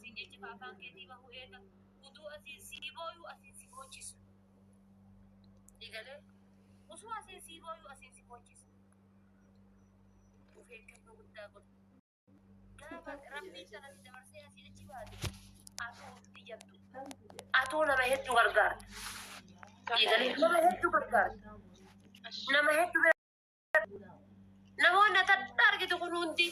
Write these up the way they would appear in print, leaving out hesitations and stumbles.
siin jecha ka afaan keetii bahu eega. Uduu asiin sii booyuu asiin si boochisa. Sii galee? Osoo asiin sii booyuu asiin si boochisa. Of eeggannoo guddaa godhi. Gaafa rabbiin sana si dabarsee asii achi baate atoo ofitti jabdu. Atoo nama hedduu gargaarta. Sii galee? Nama hedduu gargaarta. Nama hedduu bira Namoonni ati adda argitu kun hundi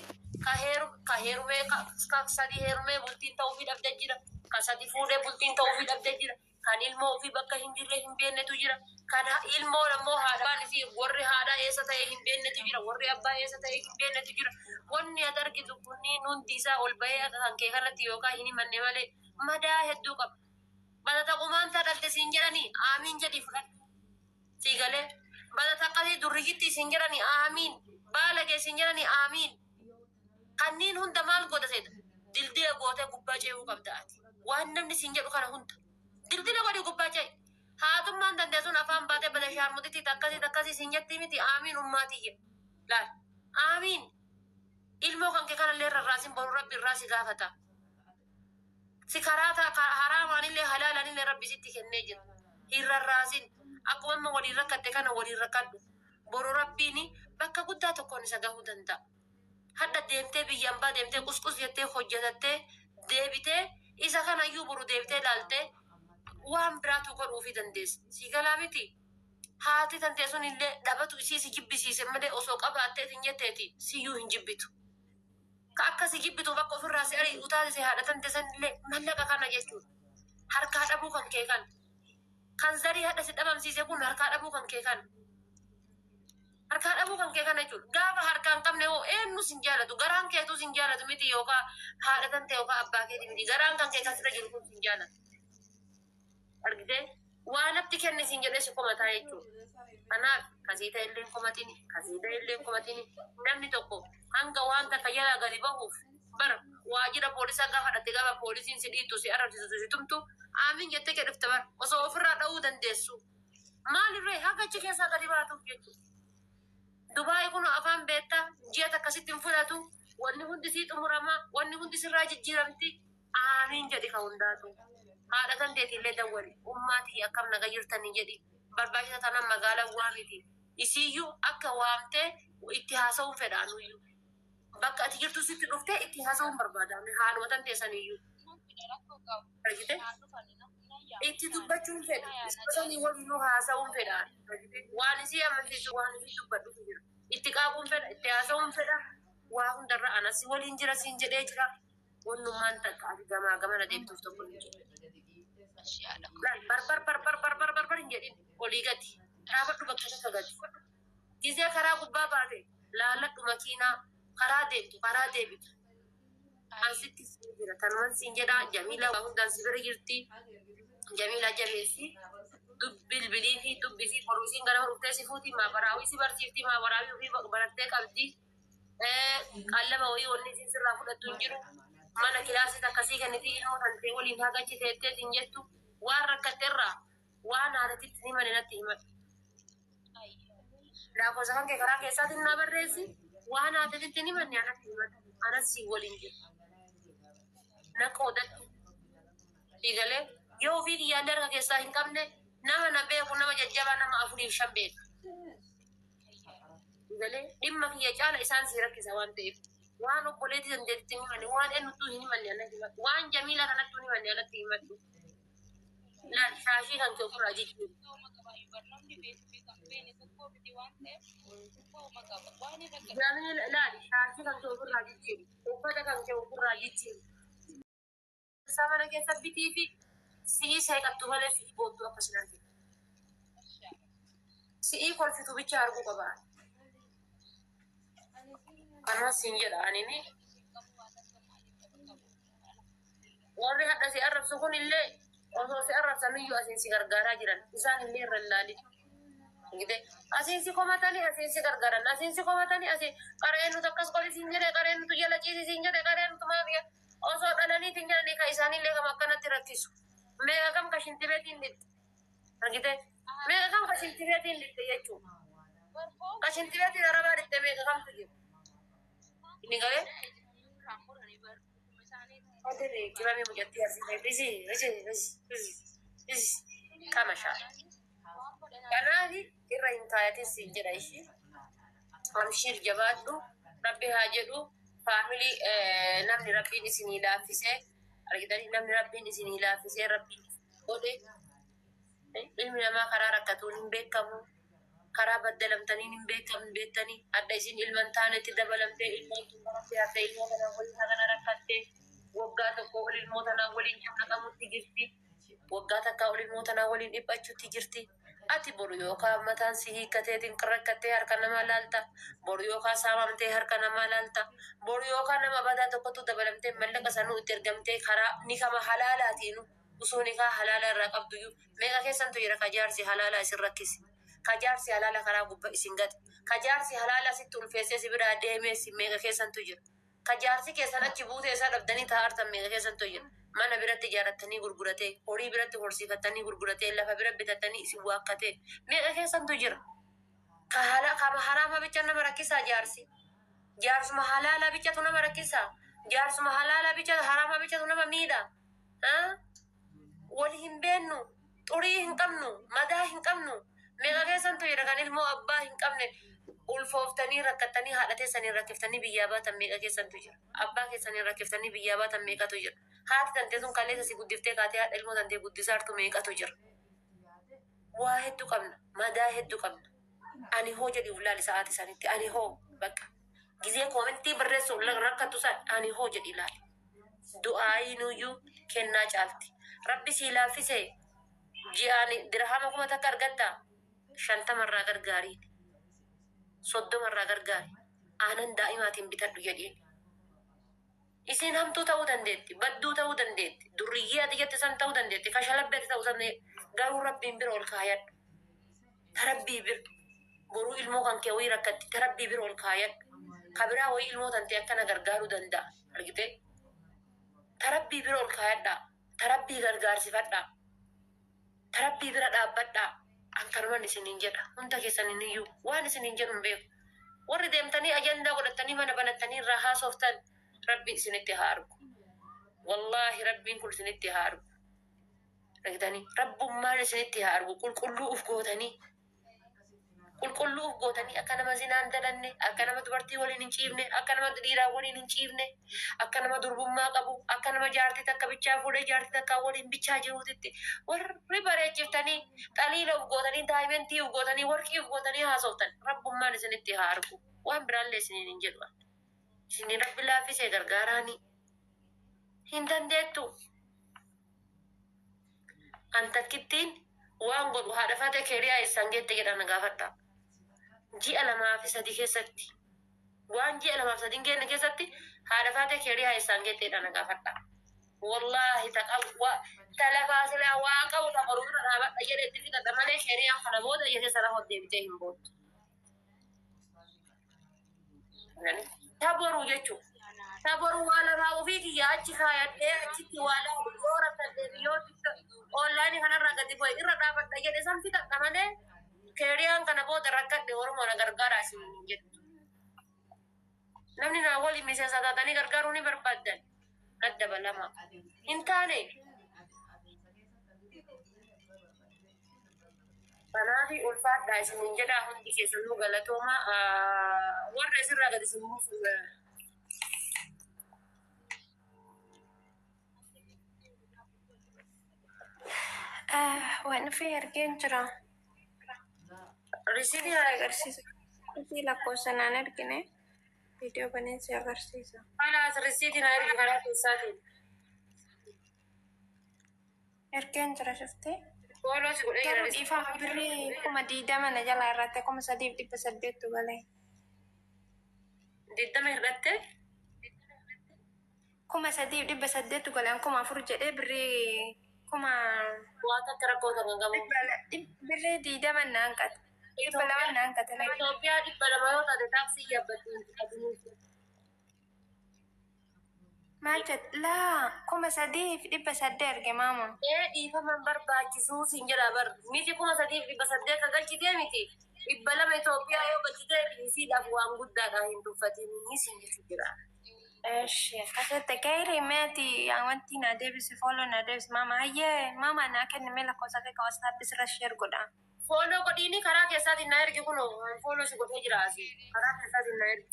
ka heeru ka heerumee ka ka sadi heerumee bultiin ta'uufii dhabde jira. Ka sadi fuudhee bultiin ta'uufii dhabde jira. Kan ilmoo ofii bakka hin jirre hin beeknetu jira. Kan ha- ilmoon ammoo haadha abbaan isii warri haadhaa eessa ta'e hin beeknetu jira. Warri abbaa eessa ta'e hin beeknetu jira. Wanni ati argitu kunniin hundi isaa ol bahee akka kan kee kanatti yookaan hin himanne malee madaa hedduu qaba. Batata qumaantaa dhalte siin jedhanii aamiin jedhii fudhadhu. Sii galee. Bada takkasii durriyyittii siin jedhani aamiin. Baalagee siin jedhani aamiin. Kanniin hunda maal goota seeta? Dildila gootee gubbaa ce'uu qabda ati. Waan namni siin jedhu kana hunda. Dildila godhi gubbaa ce'i. Haatummaan tantee sun afaan baatee bada shaarmuxittii takkasii takkasii siin jettii miti aamiin ummaa tiyya. Laal. Aamiin. Ilmoo kan kee kanallee rarraasin boru rabbi irraa si gaafata. Si karaa ta- ka- haraamaanillee halaalaanillee rabbi sitti kennee jira. Hin rarraasin. Akkuma amma waliin rakkatte kana waliin rakkadhu. Boru rabbiin bakka guddaa tokkoon isa gahuu danda'a. Hadha deemtee biyya ambaa deemtee qusqus jettee hojjetattee deebitee isa kanayyuu boru deebitee ilaaltee waan biraatu godhuufii dandeessa. Sii galaa miti? Haati tantee sun illee dhabatu isii si jibbisiise malee osoo qabaatteetiin jetteeti siyyuu hin jibbitu. Ka akka si jibbituuf akka ofirraa si ari'u taasise haadha tante sanillee mallaqa kana jechuudha. Harkaa dhabuu kan kee kana. Kan zarii hadha si dhabamsiise kun harkaa dhabuu kan kee kana. Harkaa dhabuu kan kee kana jechuudha. Gaafa harkaa hin qabne hoo eenyu sin jaalatu? Garaan keetuu sin jaalatu miti yookaan haadha tante yookaan abbaa keeti miti. Garaan kan kee kan sirra jiru kun sin jaalatu. Argitee? Waa natti kenni siin jedhee si komataa jechuudha. Kanaaf kasii ta'e illee hin komatini, kasii ta'e illee hin komatini. Namni tokko hanga waan takka jalaa gadi bahuuf bar waajjira poolisaa gaafa dhatte gaafa poolisiin si dhiittu si arrabsitu si tumtu aamiin jettee kee dhufte bar osoo ofirraa dha'uu dandeessu. Maalirree haga achi keessaa gadi baatuuf jechuudha. Dubaay kun afaan beektaa ji'a takka sitti hin fudhatu wanni hundi sii xumurama wanni hundi sirraa jijjiiramti. Aamiin jedhi ka hundaatu. Haadha tanteetiillee dawwali. Ummaa tiyya akkam naga jirtanii jedhi. Barbaachisa tanan magaalan waamiti. Isiiyyuu akka waamtee itti haasa'uun fedha anuyyuu. Bakka ati jirtu sitti dhuftee itti haasa'uun barbaada ani haadhuma tantee saniyyuu. Argite? Itti dubbachuun fedha. Isuma sanii waliinuu haasa'uun fedha. Argite? Waan isii amansiisu waan isii dubbadhutu jira. Itti qaaquun fedha, itti haasa'uun fedha. Waa hundarra ana si waliin jira siin jedhee jira. Wannummaan takka ati gamaa gamana deemtuuf tokko hin jiru. Laal barbar barbar barbar barbar hin jedhin olii gadi dhaabadhu bakka takka gadi. Gizee karaa gubbaa baate laaladhu makiinaa karaa deemtu karaa deebitu. An sitti siin jira tanuman siin jedha Jamiila waa hundaan si bira jirti. Jamiila jabeessi bilbilii fi dubbisii boruu isiin ganama dhuftee si fuuti maabaraawii si barsiifti maabaraawii ofii barattee qabdi. Qallaba wayii wanni isin sirraa fudhattu hin jiru. Mana kilaasii takka sii kenniti ilmoo tantee waliin haga achi teetteet hin jettu. Waan rakkatte irraa waan haadhatitti hin himane natti himadhu. Lakkoofsa kan kee karaa keessaatiin naa barreessi. Waan haadhatitti hin himanne anatti himadhu. Anas sii waliin jira. Na qoodadhu. Sii galee yoo ofii kiyyaallee harka keessaa hin qabne nama na beeku nama jajjabaa nama afuriif shan beeka. Galee dhimma kiyya caala isaan si rakkisa waan ta'eef waan obboleetti dandeetti hin himanne waan eenyuttuu hin himanne anatti himadhu waan jamiila kanattuu hin himanne anatti himadhu. Laal shaashii kan kee ofirraa jijjiiri. Jamiila laal shaashii kan kee ofirraa jijjiiri uffata kan kee ofirraa jijjiiri. Isaa mana keessa bitii fi si'ii seeqattu malee si'ii boottu akka sin argine. Si'ii kolfitu bicha arguu qaba. Kanas siin jedha anini. Warri hadha si arrabsu kun illee osoo si arrabsaniyyuu asiin si gargaaraa jiran isaan illee irra hin laalin. Gite asiin si komatanii asiin si gargaaran asiin si komatanii asiin qaree nuti akkas godhi siin jedhe qaree nuti jala ciisi siin jedhe qaree nuti maaf osoo dhalaniitiin jedhanii ka isaaniillee kam akkanatti rakkisu. Meeqa kam ka shintibeetiin lixxe. Argite? Meeqa kam ka shintibeetiin lixxe jechuudha. Ka shintibeetiin arabaa lixxe meeqa kamtu jira. Inni galee? Qimamii mucattii arsii bisi bisi bisi bisi qamashaa. Kanaaf irra hin kaayatin siin jedha ishee. Amshiir, jabaadhu, rabbi haa jedhu. Family, namni rabbiin isinii laaffisee argitanii, namni rabbiin isinii laaffisee, rabbiin godhe, ilmi namaa karaa rakkatuun hin beekamu. Karaa baddalamtaniin hin beekamu beektanii. Adda isin ilman taanetti dabalamtee, ilmoon tun barattee, adda ilmoo kanaan waliin hagana rakkattee, waggaa 1 ol ilmoo tanaan waliin cannaqamutti jirti. Waggaa takkaa ol ilmoo tanaan waliin dhiphachuutti jirti. Ati boru yookaan mataan si hiikkateetiin rakkattee harka namaa laalta. Boru yookaan saamamtee harka namaa laalta. Boru yookaan nama badaa tokkotu dabalamtee, mallaqa sanuu itti ergamtee, karaa nikama halaalaatiinu osoo nikaa halaala irraa qabduyyuu, meeqa keessantu jira ka jaarsi halaalaa isin rakkise. Ka jaarsi halaala karaa gubbaa isin gate. Ka jaarsi halaala sitti ulfeessee si biraa deemee si meeqa keessantu jira. Ka jaarsi keessan achi buutee isaa dhabdanii taa'artan meeqa keessantu jira. Mana biratti ijaarrattanii gurguratee, horii biratti horsiifattanii gurguratee, lafa bira bitattanii isin waakkatee meeqa keessantu jira. Ka hala kama haraama bicha nama rakkisaa jaarsi. Jaarsuma halaala bichatu nama rakkisaa. Jaarsuma halaala bicha, haraama bichatu nama miidha. Wal hin beennu, xurii hin qabnu, madaa hin qabnu. Meeqa keessantu jira kan ilmoo abbaa hin qabne ulfooftanii rakkattanii, haadha teessanii rakkiftanii biyyaa baatan? Meeqa keessantu jira? Abbaa keessanii rakkiftanii biyyaa baatan meeqatu jira? Haati tantee sun kaleessa si guddiftee kaatee haadha ilmoo tantee guddisaartu meeqatu jira? Waa hedduu qabna, madaa hedduu qabna. Ani hoo jedhi uf laali sa'aati sanitti, ani hoo bakka. Gizee comment barreessuuf rakkattu san, ani hoo jedhi ilaali. Du'aayinuyyuu kennaa caalti. Rabbi sii laaffisee ji'aan dirhama 1000 argatta, 50rraa gargaariin. 30rraa gargaari. Aanan daa'imaatiin bitadhu jedhiin. Isin hamtuu ta'uu dandeetti, badduu ta'uu dandeetti, durriyyee ati jette san ta'uu dandeetti, kashalabbe ati ta'uu san, garuu rabbiin bira ol kaayadhu. Tarabbii bira. Boruu ilmoo kan kee wayii rakkatti, tarabbii bira ol kaayadhu. Kabiraa wayii ilmoo tantee akkana gargaaruu danda'a. Argitee? Tarabbii bira ol kaayadhaa. Tarabbii gargaarsifadhaa. Tarabbii bira dhaabbadhaa. An kanuman isiniin jedha. Hunda keessaniin iyyuu waan isiniin jedhu hin beeku. Warri deemtanii ajandaa godhattanii mana banattanii irraa haasoftan, rabbi isinitti haa argu. Wallaahi, rabbiin kun isinitti haa argu. Argitanii, rabbummaan isinitti haa argu. Qulqulluu uf gootanii. Qulqulluu uf gootanii, akka nama zinaan dalanne, akka nama dubartii waliin hin ciifne, akka nama dhiiraa waliin hin ciifne, akka nama durbummaa qabu, akka nama jaartii takka bichaa fuudhee jaartii takka waliin bichaa jiruutitti warri bareechiftanii, xaliila uf gootanii, diamond uf gootanii, warqii uf gootanii haasoftan, rabbummaan isinitti haa argu. Waan biraallee isiniin hin jedhu. Isiniin rabbi laaffisee gargaaraanii. Hin dandeettu. An takkittiin waan godhu haadha faate keeriyaa eessaan geette jedha na gaafadha. Ji'a 2 fi 3 keessatti. Waan ji'a 2 fi 3 kenne keessatti haadha faate keeriyaa eessaan geette jedha na gaafadha. Wallaahi, ta lafaa silaa waa qabu ta qoruu irra dhaabadha jedhe itti fixadha malee, keeriyaan kana booda ija keessa lafa deebitee hin boottu. Ta boruu jechuudha. Ta boruu waa lafaa ofii kiyya achi kaayadhee, achitti waa laalu, yoo rakkadhee yoo online kanarraa gadi bu'e irra dhaabadha jedhe san fixadha malee, keeriyaan kana booda rakkadhe, Oromoo na gargaaraa isin hin jettu. Namni naa waliin miseensa taatanii gargaaruu ni barbaaddan. Nadda balama. Hin taane. Kanaaf ulfaadhaa isinin jedhaa, hundi keessanuu galatooma. Warra isirraa gadi isin buusu. Waan dhufee argeen jira. Receipt haa Agarsiisa. Isii lakkoofsa naan argine. Viidiyoo baneen si agarsiisa. Kanaas receipt naa ergi karaa keessaatiin. Ergeen jira, shiftee. Follow si godhee jira. Garuu dhiifama, birrii 20,000 na jalaa irratti, 3,800 galee. 20 hir'atte. 3,800 galee, 4,000 jedhee birrii kuma Waa takka rakkoo kan qabu. Birrii 20 naan qate. 200 naan qate. Itoophiyaa 200 yoo taate taaksii yaabbatti. Maal jedhe? Laa, 3,800 erge maama. Ee, dhiifaman barbaachisuu siin jedha bar. Miti, 3,800 ka galchitee miti. 200 Itoophiyaa yoo galchitee isiidhaaf waan guddaadha, hin tuffatin siin jechu jira. Eshi akkasitti keeyri meeti wanti na deebisi, follow na deebisi. Mama, hayyee mama, naa kenni mee lakkoofsa kee ka WhatsApp sirra share godha. Follow godhiini, karaa keessaatiin na ergi. Kun follow si godhee jira asii. Karaa keessaatiin na ergi.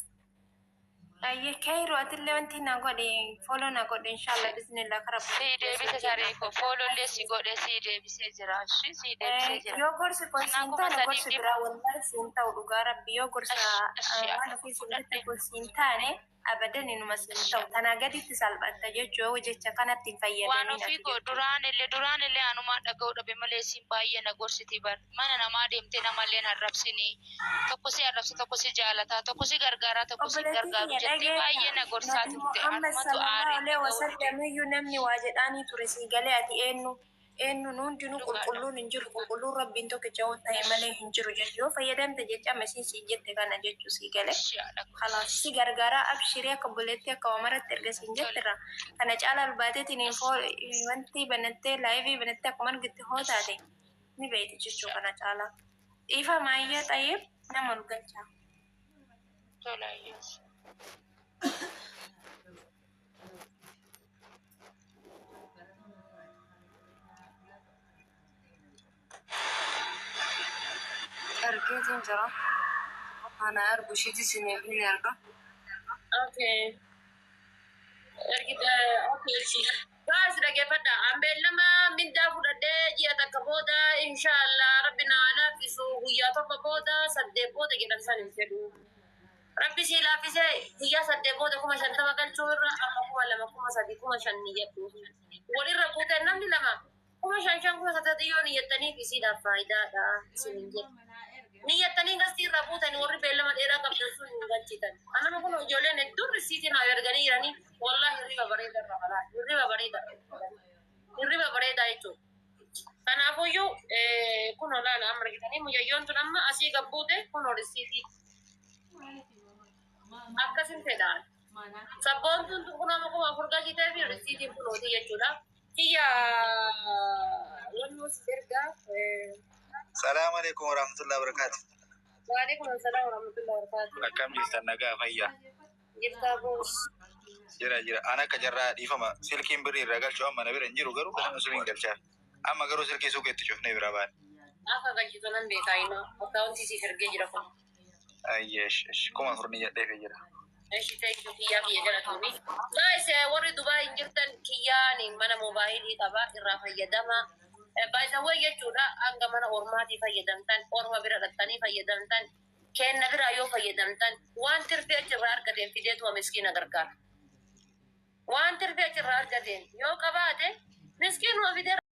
Hayyee keeyru, atillee wanti na godhi, follow na godhi, inshallah bismillah karaa. Sii deebise saree ko, follow llee si godhe, sii deebisee jira. Shi sii deebisee jira. Yoo gorsi kun Anaa siin kuma taane sadiif gorsi dhibba. biraa wallahi siin ta'u, dhugaa rabbi, yoo gorsa Ashi waan ofii siin jette kun siin taane, abadan inuma siin ta'u. Tanaa gaditti salphatta jechuu yoo jecha kanatti hin Waan fayyadamin ofii ati koo jechuudha. duraan illee anumaan dhaga'uu dhabe malee siin baay'ee na gorsiti bar. Mana namaa deemtee namallee hin arrabsinii. Tokko si arrabsa, tokko si jaalataa, tokko si gargaaraa, tokko si Obboleettii gargaaru kiyya, jettee dhageetta. baay'ee na gorsaa Nabi turte. Muhammad Anumatu sallallahu aaree alaihi dhaga'uu dide. wasallam iyyuu namni waa jedhaanii ture. Sii galee? Ati eenyu eenyu? Nu hundinuu Dhugaadha. qulqulluun hin jiru, qulqulluun Rabbiin tokkicha waan ta'e malee hin jiru jechu. Yoo fayyadamte jecha amma isiin siin jette kana jechuu, sii galee? Shi haadha koo. Kalaas, si gargaaraa, abshirii, akka obboleettii akka wamaratti erga siin Tole. jettirra kana caalaa albaateetiin wanti banattee live banattee akkuma argitte hoo taate ni beekti jechuu kana caalaa. Dhiifa maayyaa ta'eef nama ol galchaa. Tola ayyaas. Argeetiin jira. Ana argu ishiitis isiniif ni arga. Okay. Ergite, okay. Gaas, dhaggeeffadha. An beellama mindaa fudhadhee ji'a takka booda, inshallah rabbi naa laaffisu, guyyaa 7 booda, 8 booda jedhan san hin fedhu. Rabbi sii laaffisee guyyaa 8 booda 50,000 galchuu irra amma 2,000, 3,000, 5,000 ni jettu. Walirra buutee namni lama 5,000 shan, 8,000 yoo niyyattaniif isiidhaaf faayidaadha isin hin jedhu. Niyyattanii gastii irraa buutanii warri beellama dheeraa qabdan sun hin galchitan. Anama kun ijoolleen hedduun risiitii naa erganii jiranii, wallahi hirriba bareeda irra balaa, hirriba bareeda, hirriba bareedaa jechuudha. Kanaafuyyuu kun olaana amma argitanii mucayyoon tun amma asii gabbuute kun risiitii akkasin fedhaan. Sabboontuun tun kun amma 4,000 galchitee fi risiitiin kunooti jechuudha. Kiyya wanni ergaa. Salaamu alaikum warahmatullahi wabarakatuh. Waalaikum assalam warahmatullahi wabarakatuh. Akkam jirtan, nagaa fayyaa? Jirtaa boos. Jira jira. Ana akka jarraa dhiifama. Silkiin birrii irraa galchuu amma na bira hin jiru, garuu kana sun galchaa. Amma garuu silkii suuqa itti cufnee bira baane. Akka galchitu nan beekaa inoo. Akkaawuntii siif ergee jira kun. Ayyeesh, 4,000 ni jedheefee jira. Eshi, thank you, kiyyaa kiyya galatoomii. Guys, warri Dubaay hin jirtan, kiyyaan mana moobaayilii qaba, irraa fayyadama. Baay'isawwan jechuudha, hanga mana ormaatii fayyadamtan, orma bira dhaqxanii fayyadamtan, kenna biraa yoo fayyadamtan, waan tirfii achirraa argateen fideetuma miskiina gargaara. Waan tirfii achirraa argateen yoo qabaate miskiinuma fidee.